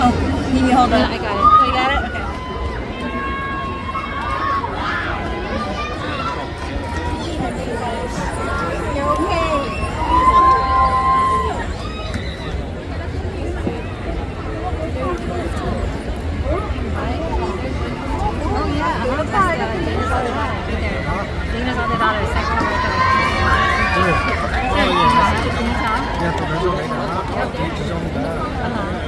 Oh, you can hold it. I got it. You got it? Okay. You're okay. Oh, yeah, uh-huh. That's the other thing. Right there. Dana's other daughter, second one right there. Can you tell? Yep, yep, uh-huh. Yep, uh-huh.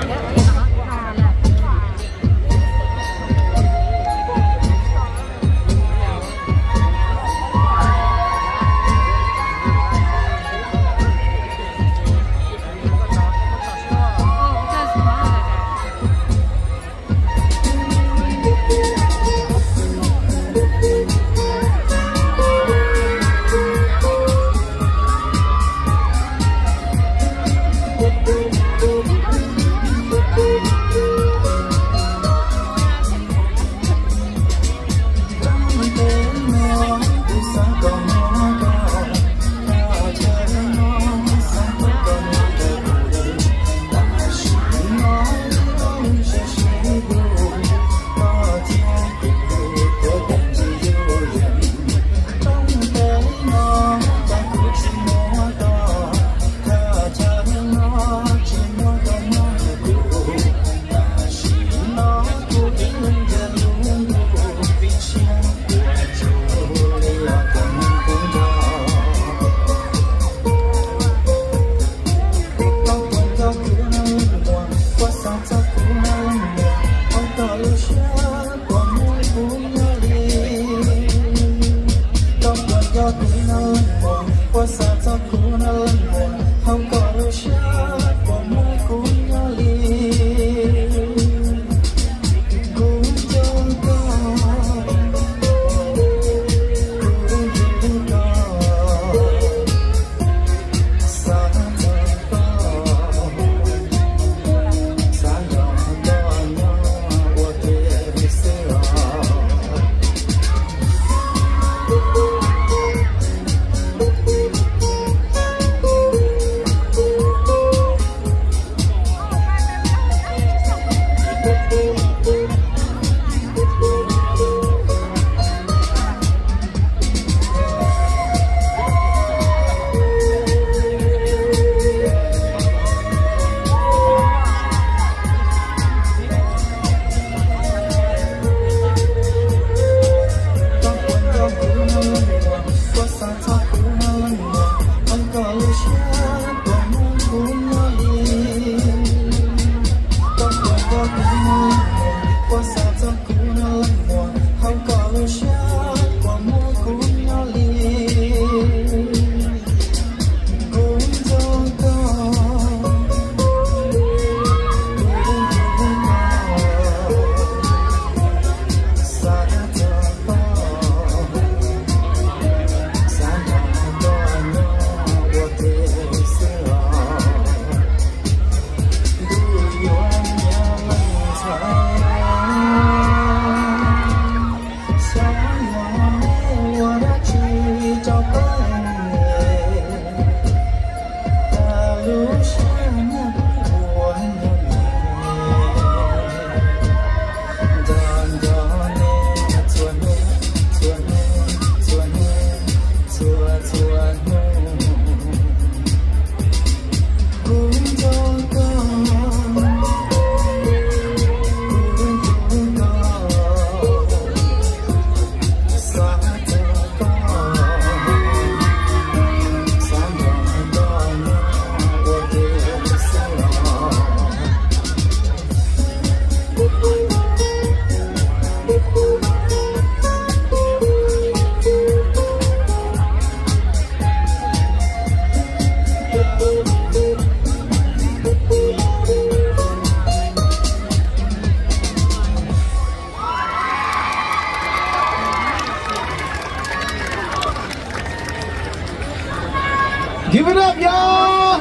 Give it up, y'all!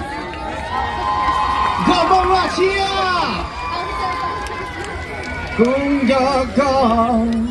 Nkauj Hmoob Vaj Tshiab! Kuv nco koj.